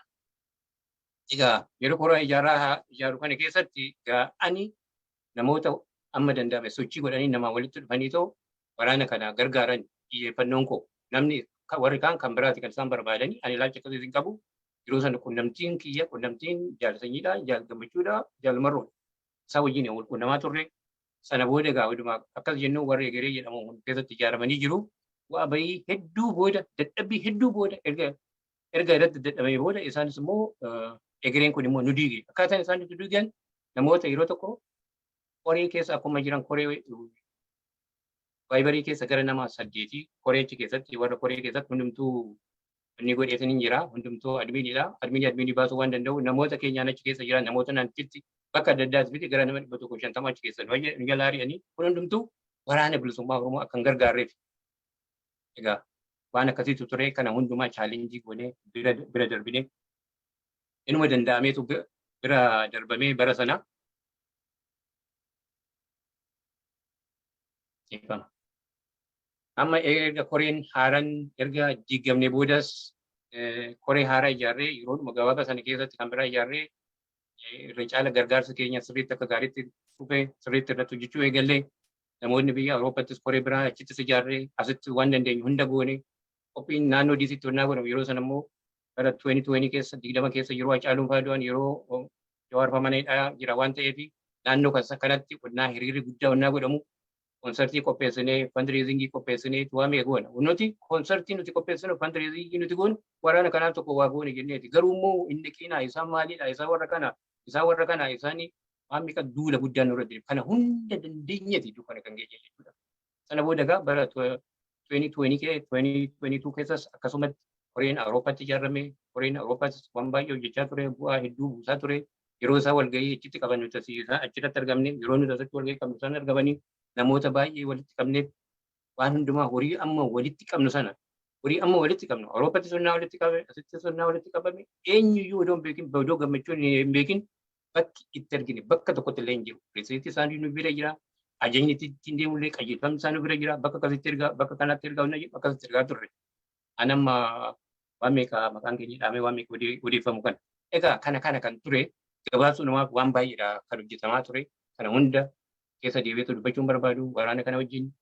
Egaa yeroo koree ijaaraa ijaaru kana keessatti egaa ani namoota amma danda'ame sochii godhanii namaa walitti dhufanii too waraana kana gargaaran xiyyeeffannoon koo. Namni warri kaan kan biraati kan isaan barbaadanii, ani ilaalcha akkasii hin qabu. Yeroo sana qunnamtiin kiyya qunnamtiin jaal Sanyiidha, jaal Gammachuudha, jaal Marroodha. Isaan wajjin wal qunnamaa turre. Sana booda egaa walumaa akkas jennu warri Egeree jedhamu keessatti ijaaramanii jiru. Bu'aa bahii hedduu booda, dadhabbii hedduu booda, erga irratti dadhabamee booda, isaanis immoo Egereen kun immoo nu diige. Akkaataan isaan itti diigan, namoota yeroo tokko koree keessa akkuma jiran, koree Viberii keessa gara nama saddeetii, koree achi keessatti warra koree keessatti hundumtuu inni godheetin hin jira, hundumtuu adminiidha. Adminii adminii baasuu waan danda'u, namoota keenyaan achi keessa jiran, namoota naannitti bakka adda addaas miti, gara nama 150 achi keessa nu jalaa ari'anii. Kun hundumtuu Waraana Bilisummaa Oromoo akka hin gargaarreef. Egaa waan akkasiitu ture. Kana hundumaa challengeii goonee bira darbinee, inuma danda'ameetu bira darbamee bara sana. Eebbama. Amma erga koreen haaraan erga diigamne boodas koree haaraa ijaarree, yeroodhuma gabaabaa sana keessatti kan biraa ijaarree, irra caala gargaarsa keenya sirriitti akka gaariitti dhufee sirriitti irratti hojjechuu eegallee. Namoonni biyya Awurooppaattis koree biraa achittis ijaarree, asitti waan dandeenyu hunda goone. Qophiin naannoo DCtti wannaa godhamu yeroo sana immoo bara 2020 keessa, 20 keessa, yeroo Hacaaluun fa'aa du'an, yeroo Jawaar fa'aa mana hidhaa jira waan ta'eef, naannoo kanatti wannaa hiriirri guddaa wannaa godhamu concertii qopheessinee, fundraisingii qopheessinee, waa meeqa goona. Nuti concertii nuti qopheessinu, fundraisingii nuti goonu, waraana kanaaf tokko waa goone jenneeti. Garuu immoo inni qiinaa isaan maalidha, isaan warra kana, isaan warra kana, isaan waan meeqa duula guddaan nurra jira. Kana hunda dandeenyeeti iddoo kana kan geenye jechuudha. Sana booda egaa bara 2020 2022 keessas akkasumatti koreen Awurooppaatti ijaarame. Koreen Awurooppaattis waan baay'ee hojjechaa ture, bu'aa hedduu buusaa ture. Yeroo isaa walgahii achitti qaban nuti achirratti argamne, yeroo nuti asitti walgahii qabnu isaan argamanii, namoota baay'ee walitti qabneef waan hundumaa horii amma walitti qabnu sana, horii amma walitti qabnu Awurooppaatti sonnaa walitti qabame, asitti sonnaa walitti qabame, eenyuyyuu odoo hin beekin, odoo Gammachuun hin beekin, bakki itti argine bakka tokkotti illee hin jiru. Receiptii isaanii nu bira jira. Ajajni ittiin deemullee, qajeelfamni isaa nu bira jira. Bakka akkasitti ergaa, bakka kanatti ergaa, akkasitti ergaa turre. Anamma waan meeqa maqaan keenya dhahamee waan meeqa odeeffamu kana. Egaa kana kan ture gabaabsuu namaaf waan baay'eedha kan hojjetamaa ture. Kana hunda keessa deebi'eetu dubbachuun barbaadu. Waraana kana wajjin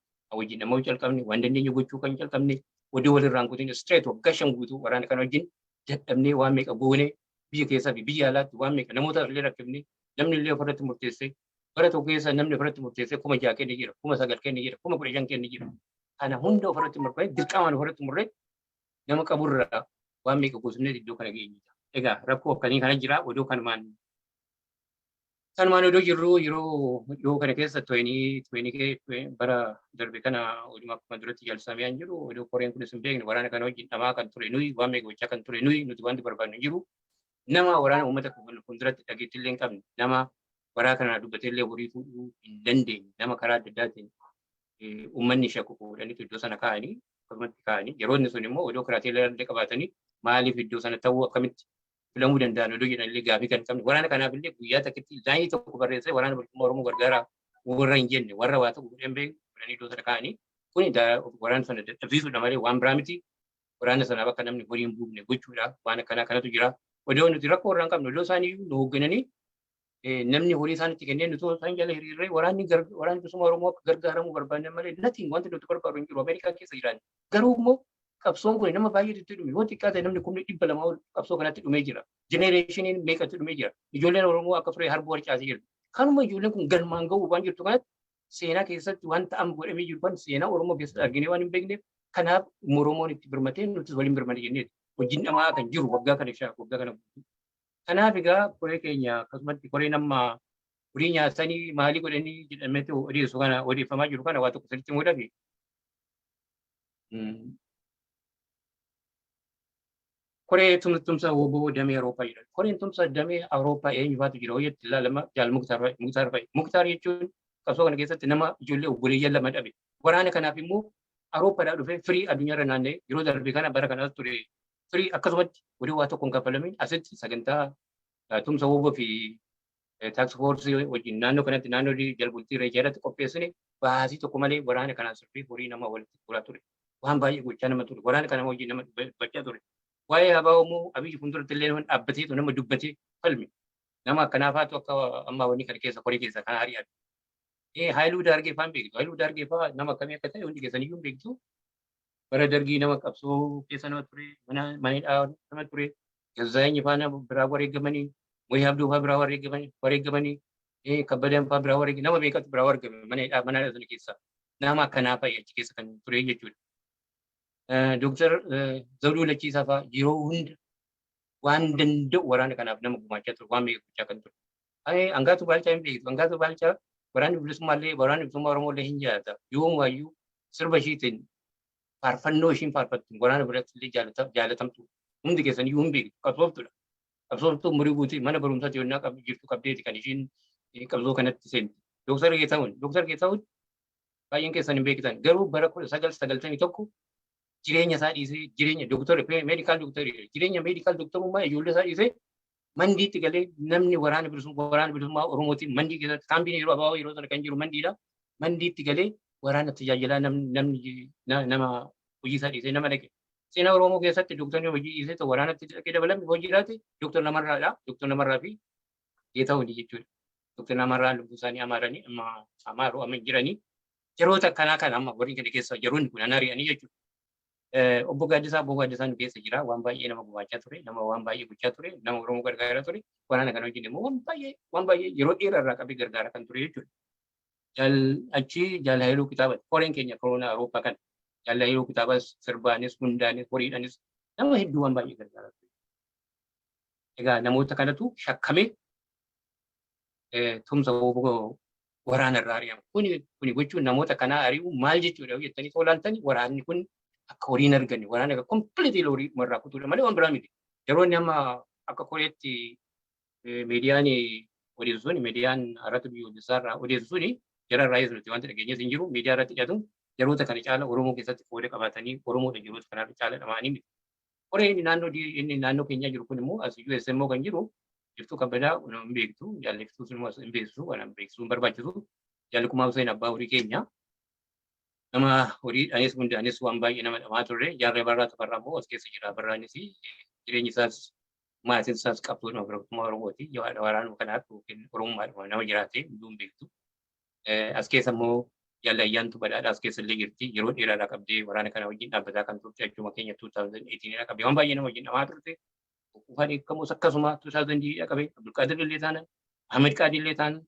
nama calqabne, waan dandeenyu gochuu kan calqabne, oduu walirraan kutin straight waggaa 5 guutuu waraana kana wajjin dadhabnee, waan meeqa goone, biyya keessaa fi biyya alaatti waan meeqa namoota illee rakkifne, namni illee ofirratti murteessee Bara tokko keessa namni ofirratti murteessee 6,000 kenne jira, 9,000 kenne jira, 15,000 kenne jira. Kana hunda ofirratti murtee dirqamaan ofirratti murree nama qaburraa waan meeqa goosnee iddoo kana geenye. Egaa rakkoo akkanii kana jira odoo kanumaan odoo jirru yeroo dhiyoo kana keessa to'inii bara darbe kana oduma akkuma duratti jaalsamee hin jiru odoo koreen kunis hin beekne waraana kana wajjin dhamaa kan ture nuyi waan meeqa gochaa kan ture nuyi nuti wanti barbaadnu hin jiru. Nama waraana uummata fuulduratti dhageettii illee hin qabne, nama waraana kana dubbatee illee horii fuudhuu hin dandeenye, nama karaa adda addaatiin uummanni shakku fuudhaniitu iddoo sana kaa'anii akkasumatti kaa'anii yeroo inni sun immoo odoo karaateelee illee qabaatanii maaliif iddoo sana ta'uu akkamitti filamuu danda'an odoo jedhan illee gaafii kan qabne waraana kanaaf illee guyyaa takkitti laayinii tokko barreessee waraana bilisummaa Oromoo gargaaraa warra hin jenne warra waa tokko godhan beekne fuudhanii iddoo sana kaa'anii kuni waraana sana dadhabsiisuudha malee waan biraa miti. Waraana sanaaf akka namni horii hin buufne gochuudha waan akkanaa kanatu jira. Odoo nuti rakkoo irraa hin qabne odoo isaanii nu hooggananii namni horii isaanitti kennee nuti isaan jala hiriirree waraanni bilisummaa Oromoo akka gargaaramuu barbaanne malee nothing wanti nuti barbaadu hin jiru Ameerikaa keessa jiran. Garuu immoo qabsoon kun nama baay'eetu itti dhume yoo xiqqaa ta'e namni 200,000 ol qabsoo kanatti dhumee jira. Jenereeshiniin meeqatti dhumee jira. Ijoolleen Oromoo akka firee harbuu harcaasee jirti. Kanuma ijoolleen kun galmaan ga'uu waan jirtu kanatti seenaa keessatti wanta amma godhamee jiru kan seenaa Oromoo keessatti arginee waan hin beekneef kanaaf Oromoon itti birmatee nutis waliin birmane jenneeti. Hojiin dhamaa kan jiru waggaa kana waggaa kana. Kanaaf egaa koree keenya akkasumatti koreen amma horii nyaatanii maalii godhanii jedhameetu odeessu kana odeeffamaa jiru kana waa tokko sirriitti muudame. Koree tumsa WBO damee Awurooppaa jedhama. Koreen tumsa damee Awurooppaa eenyufaatu jira hojjetti ilaalama jaal Muktaar fa'i. Muktaar jechuun qabsoo kana keessatti nama ijoollee obboleeyyan lama dhabe. Waraana kanaaf immoo Awurooppaadhaa dhufee firii addunyaarra naanna'ee yeroo darbe kana bara kanaas ture firii akkasumatti oduu waa tokko hin kaffalamin asitti sagantaa tumsa WBO fi task force wajjin naannoo kanatti naannoo jalbultii reejaa irratti qopheessine baasii tokko malee waraana kanaan sirrii horii nama walitti guuraa ture. Waan baay'ee gochaa nama ture. Waraana kana wajjin nama dubbachaa ture. Waa'ee ABO immoo Abiyyi fuulduratti illee nama dhaabbateetu nama dubbatee falme. Nama akkanaafaatu akka ammaa wanni kana keessa horii keessa kan ari'atu. Haayiluu Daargee fa'aa hin beektu. Haayiluu Daargee fa'aa nama akkamii akka ta'e hundi keessaniyyuu hin beektu. Bara dargii nama qabsoo keessa nama ture, mana hidhaa nama ture, Gazaayinyi fa'aa nama biraa wareegamanii, Moyii Abduu fa'aa biraa wareegamanii, Kabbadaan fa'aa biraa wareegamanii, nama meeqatu biraa wareegame mana hidhaa mana hidhaa sana keessa. Nama akkanaa fa'i achi keessa kan ture jechuudha. Dooktar Zawuduu Lachiisaa fa'aa yeroo hunda waan danda'u waraana kanaaf nama gumaachaa ture, waan meeqa gochaa kan ture. Angaatu Baalchaa hin beektu. Angaatu Baalchaa waraanni bilisummaa illee waraanni bilisummaa Oromoo illee hin jaalata. Yoomaayyuu sirba ishiitiin faarfannoo ishiin faarfattu waraana biratti illee jaalatamtu. Hundi keessan iyyuu hin beektu. Qabsooftuudha. Qabsooftuu umurii guutuu mana barumsaatti yonnaa jirtu qabdeeti kan ishiin qabsoo kanatti seente. Dooktar Geetahuun Dooktar Geetahuun baay'een keessan hin beektan. Garuu bara 1991 jireenya isaa dhiisee jireenya dooktar meedikaal dooktarii jireenya meedikaal dooktarummaa ijoollee isaa dhiisee mandiitti galee namni waraana bilisummaa Oromootiin mandii keessatti kaambiin yeroo abaaboo yeroo sana kan jiru mandiidha. Mandiitti galee waraana tajaajilaa namni nama hojii isaa dhiisee nama dhaqe. Seenaa Oromoo keessatti dooktarni hojii dhiisee waraanatti dhaqee dabalame hojii jiraate dooktar Namarraadha. Dooktar Namarraa fi Geetahuun jechuudha. Dooktar Namarraa lubbuu isaanii amaaranii amma amaaruu amma jiranii yeroota akkanaa kana amma warri kana keessa yeroonni kun ari'anii jechuudha. Obbo Gaaddisaa Obbo Gaaddisaan keessa jira waan baay'ee nama gumaachaa ture, nama waan baay'ee gochaa ture, nama Oromoo gargaaraa ture. Waraana kana wajjin immoo waan baay'ee yeroo dheeraa irraa qabee gargaaraa kan ture jechuudha. Achi Jaal Haayiluu kitaaba koreen keenya koroonaa Awurooppaa kana Jaal Haayiluu kitaabas sirbaanis hundaanis horiidhaanis nama hedduu waan baay'ee gargaaraa ture. Egaa namoota kanatu shakkamee tumsa waraana irraa ari'ama. Kuni gochuun namoota kanaa ari'uu maal jechuudha jettanii too ilaaltanii waraanni kun akka horii hin arganne waraana akka kompiliitii horii irraa kutuudha malee waan biraa miti. Yeroo inni amma akka koreetti miidiyaan odeessu suni miidiyaan irratti biyyoolessaa irraa odeessu suni jara irraa nuti wanti dhageenyas hin jiru miidiyaa irratti dhiyaatu yeroota kana caala Oromoo keessatti qooda qabaatanii Oromoodha yeroota kana caala dhamaanii miti. Koree inni naannoo inni naannoo keenyaa jiru kun immoo as US immoo kan jiru Iftuu Kabbadaa hin beektu jaalli Iftuu sun immoo hin beeksisu waan beeksisuu hin barbaachisu jaalli Kumaa Hussein abbaa horii keenya nama horiidhaanis hundaanis waan baay'ee nama dhamaa turre jaarree Barraa Tafarraa immoo as keessa jira Barraanis jireenyi isaas maatiin isaas qabsoodhuma bilisummaa Oromooti waraanuma kanaaf yookiin Oromummaadhuma nama jiraate hunduu hin beektu. As keessa immoo jaalli Ayyaantu Badhaadhaa as keessa illee jirti yeroo dheeraadhaa qabdee waraana kana wajjin dhaabbataa kan turte achuma keenya 2018 dha qabdee waan baay'ee nama wajjin dhamaa turte. Kuufaa dheekkamus akkasuma 2000 dha qabee Abdulqaadir illee taana Ahmed Qaadi illee taana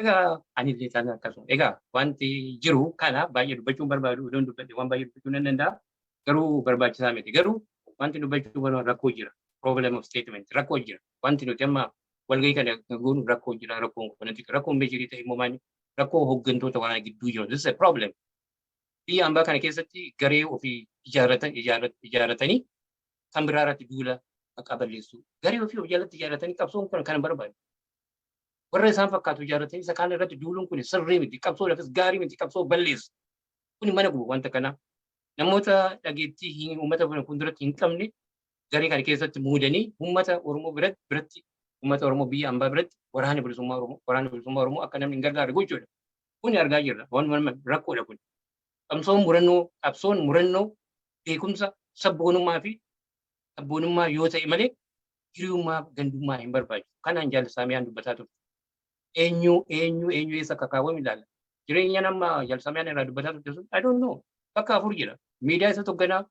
Egaa anillee isaan akkasuma. Egaa wanti jiru kana baay'ee dubbachuun barbaadu, odoon dubbadhe waan baay'ee dubbachuu nan danda'a. Garuu barbaachisaa miti. Garuu wanti dubbachuu barbaadu rakkoo jira. Problem of statement rakkoo jira. Wanti nuti amma walgahii kana goonu rakkoo jira. Rakkoon kun rakkoon meeshirii ta'e immoo maali? Rakkoo hooggantoota waraana gidduu jiru. This is a problem. Biyya ambaa kana keessatti garee ofii ijaarratanii kan biraa irratti duula maqaa balleessuu. Garee ofii of jalatti ijaarratanii qabsoon kun kan barbaadu. Warra isaan fakkaatu ijaarratanii isa kaan irratti duuluun kun sirrii miti. Qabsoodhaafis gaarii miti. Qabsoo balleessu. Kuni mana gubu wanta kana. Namoota dhageettii uummata fuulduratti hin qabne garee kana keessatti muudanii uummata Oromoo biratti, uummata Oromoo biyya ambaa biratti waraana bilisummaa Oromoo akka namni hin gargaarre gochuudha. Kun argaa jirra. Waan rakkoodha kun. Qabsoon murannoo, beekumsa, sabboonummaa fi sabboonummaa yoo ta'e malee hiriyummaa gandummaa hin barbaachisu. Kanaan jaalsamiyaan dubbataa turte. Eenyu eenyu eenyu eessa akka kaawwame ilaalla. Jireenya nama jaalsamiyaan irraa dubbataa turte sun, I don't know. Bakka afur jira. Miidiyaa isa tokkanaa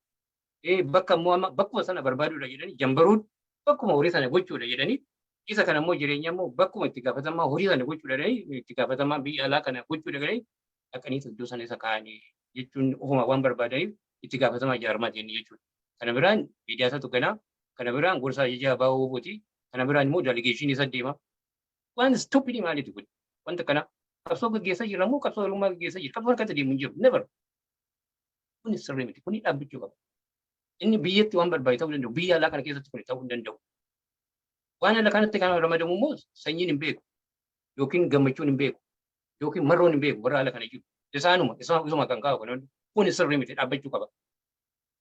bakka immoo amma bakkuma sana barbaaduudha jedhanii, jambaruun bakkuma horii sana gochuudha jedhanii, isa kana immoo jireenya immoo bakkuma itti gaafatamaa horii sana gochuudha jedhanii, itti gaafatamaa biyya alaa kana gochuudha jedhanii, dhaqanii iddoo sana isa kaa'anii jechuun ofuma waan barbaadaniif itti gaafatamaa jaarmaa jennee jechuudha. Kana biraan miidiyaa isa tokkanaa, kana biraan gorsa ajajaa baa'uu booti, kana biraan immoo delegation isa deema. Waan stupid maaliiti kun? Wanta kana qabsoo gaggeessaa jirra moo qabsoo oromummaa gaggeessaa jira? Qabsoo harkatti deemu hin jiru. Never. Kun sirrii miti. Kuni dhaabbachuu qaba. Inni biyyatti waan barbaade ta'uu danda'u. Biyya alaa kana keessatti kun ta'uu hin danda'u. Waan ala kanatti kan ramadamu immoo sanyiin hin beeku. Yookiin gammachuun hin beeku. Yookiin marroon hin beeku warra ala kana jiru. Isaanuma isuma kan kaa'u kan kun sirrii miti, dhaabbachuu qaba.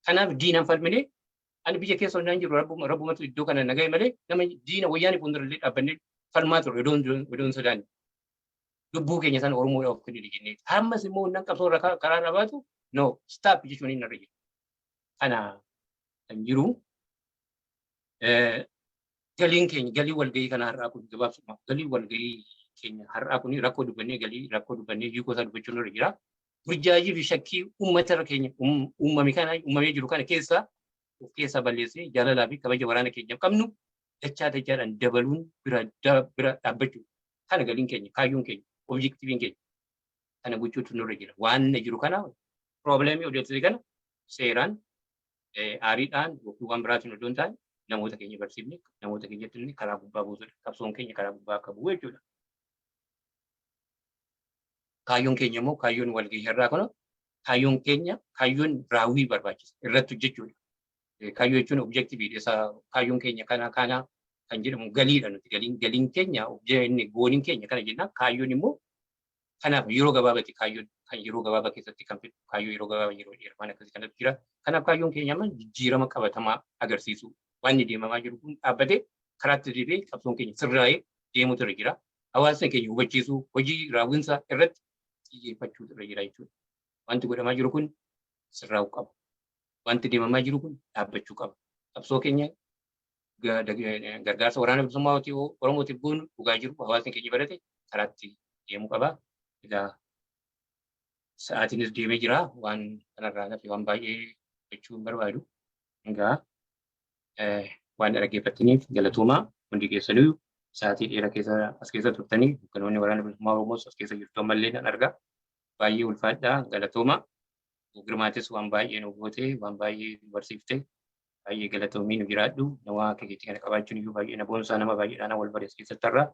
Kanaaf diinaan falminee ani biyya keessa honnaan jiru rabbumatu iddoo kana nagaye malee nama diina wayyaanii fuuldura illee dhaabbannee falmaa turre odoon sodaanne. Lubbuu keenya sana Oromoodhaaf of kennine jennee. Hammas immoo honnaan qabsoo irra karaa irra baatu, no, stop jechuun hin irra jiru. Kana kan jiru galiin keenya, galii walgahii kana har'aa kun, gabaabsuma galii walgahii keenya har'aa kun, rakkoo dubbannee, galii rakkoo dubbannee hiikoo isaa dubbachuun irra jira. Burjaajii fi shakkii uummata irra keenya uumame kana uumamee jiru kana keessa of keessaa balleessee jaalalaa fi kabaja waraana keenyaaf qabnu dachaa dachaadhaan dabaluun bira bira dhaabbachuu. Kana galiin keenya, kaayyoon keenya, objectiviin keenya kana gochuutu nurra jira. Waan jiru kana, problemii hojjetate kana seeraan, aariidhaan yookiin waan biraatiin odoo hin taane, namoota keenya barsiifne, namoota keenyatti karaa gubbaa buusudha. Qabsoon keenya karaa gubbaa akka bu'u jechuudha. Kaayyoon keenya immoo, kaayyoon walgahii irraa kana, kaayyoon keenya, kaayyoon raawwii barbaachisa irratti hojjechuudha. Kaayyoo jechuun objectiviidha. Isa kaayyoon keenya kana kana kan jedhamu galiidha nuti, galiin keenya, inni goaliin keenya kana jenna. Kaayyoon immoo kanaaf yeroo gabaabaati, kaayyoon kan yeroo gabaabaa keessatti kan fidu, kaayyoo yeroo gabaabaa, yeroo dheeraa, waan akkasii kanatu jira. Kanaaf kaayyoon keenya amma jijjiirama qabatamaa agarsiisu. Waan inni deemamaa jiru kun dhaabbatee karaatti deebi'ee qabsoon keenya sirraa'ee deemutu irra jira. Hawaasni keenya hubachiisuu, hojii raawwinsa irratti xiyyeeffachuutu irra jira jechuudha. Wanti godhamaa jiru kun sirraa'uu qaba. Wanti deemamaa jiru kun dhaabbachuu qaba. Qabsoo keenya gargaarsa waraana bilisummaa Oromootiif goonu dhugaa jiru hawaasni keenya barate karaatti deemuu qaba. Egaa sa'aatiinis deemee jira. Waan kanarraa hafe waan baay'ee gochuu hin barbaadu. Egaa waan dhaggeeffattaniif galatoomaa. Hundi keessanuu sa'aatii dheeraa keessa as keessa turtanii, hogganoonni waraana bilisummaa Oromoos as keessa jirtu ammallee nan arga. Baay'ee ulfaadhaa, galatoomaa. Girmaatis waan baay'ee nu goote, waan baay'ee nu barsiifte. Baay'ee galatoomii, nu jiraadhu. Nama akka keetii kana qabaachuun iyyuu baay'ee na boonsaa, nama baay'eedhaan wal barees keessatti har'a.